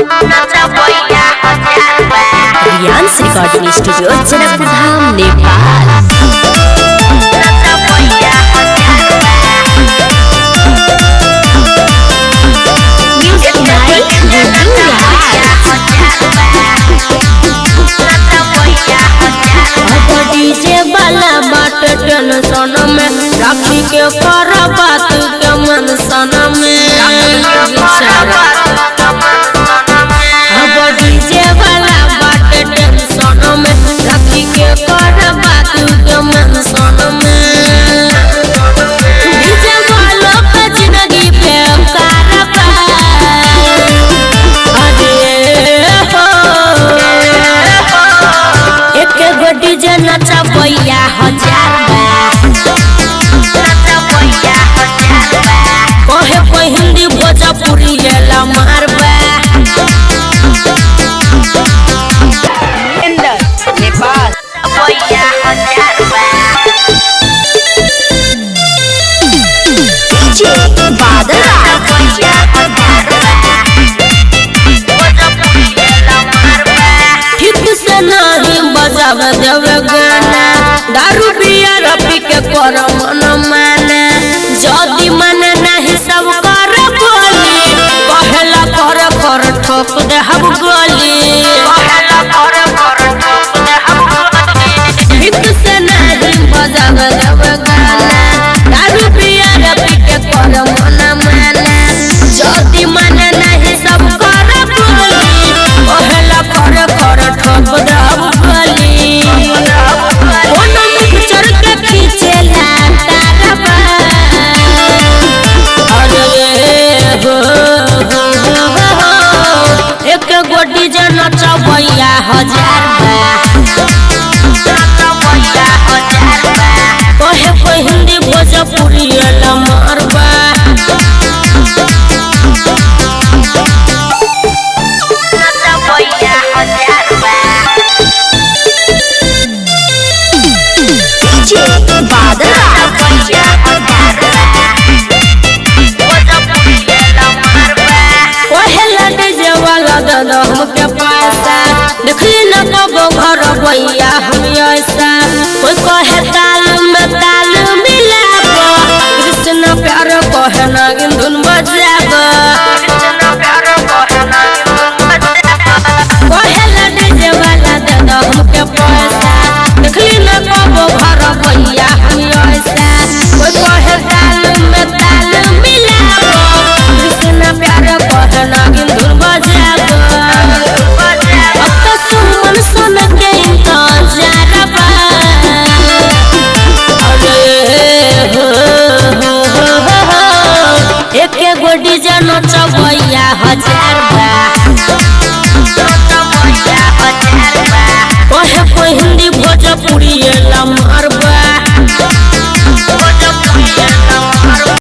नचबैया हजार बा। Riyansh recording studio Janakpur Dham Nepal. नचबैया हजार बा। म्यूजिक बाय गुड्डू नचबैया हजार बा। अब डीजे वाला बाट टेंशन में राखी के कर बात के मन सन में। अब डीजे वाला बाट टेंशन में राखी के कर बात के मन सन में। डीजे वालों के जिंदगी पे कारबा। अरे हो एक गो डीजे नचबैया हजार बा। नचबैया हजार बा। कहे कोई हिंदी भोजपुरी एला मारबा। नेपाल नचबैया हजार बा। नचबैया हजार बा। भोजपुरी एला मारबा। ठीक से नहीं बजाव देवे गाना, दारू बियर पी के कर मन माना। जदि मन नहीं सब कर बोली, कहेला कर कर ठोक दे हम गोली। कहेला कर कर ठोक दे हम गोली। ठीक से नहीं बजाव देवे गाना, दारू बियर पी के कर मन माना। जदि मन नहीं सब कर बोली, कहेला कर कर ठोक दे हम गोली। कोनो मिक्सचर के खींचेला तारबा। अरे हो हो हो हो, एक गो डीजे नचबैया हजार बा। नचबैया हजार बा। कहे कोई हिंदी भोजपुरी एला मारबा। नचबैया हजार बा। नचबैया हजार बा। भोजपुरी एला मारबा। कहेला डीजे वाला दादा हमके पैसा, देखली न कबो घर बैया हम ऐसा। कोई कहे ताल में ताल मिलाब, कृष्ण प्यार कहे नागिन धुन बजाब। कृष्ण प्यार कहे नागिन धुन बजाब। कहेला डीजे वाला दादा हमके पैसा, देखली न कबो घर बैया हम ऐसा। कोई कहे ताल में ताल मिलाब, कृष्ण प्यार कहे नागिन धुन बजाब। अब तो सुमन सुन के इंतजार बा। अरे हो हो हो हो, एक गो डीजे नचबैया हजार बा। नचबैया हजार बा। कहे कोई हिंदी भोजपुरी एला मारबा।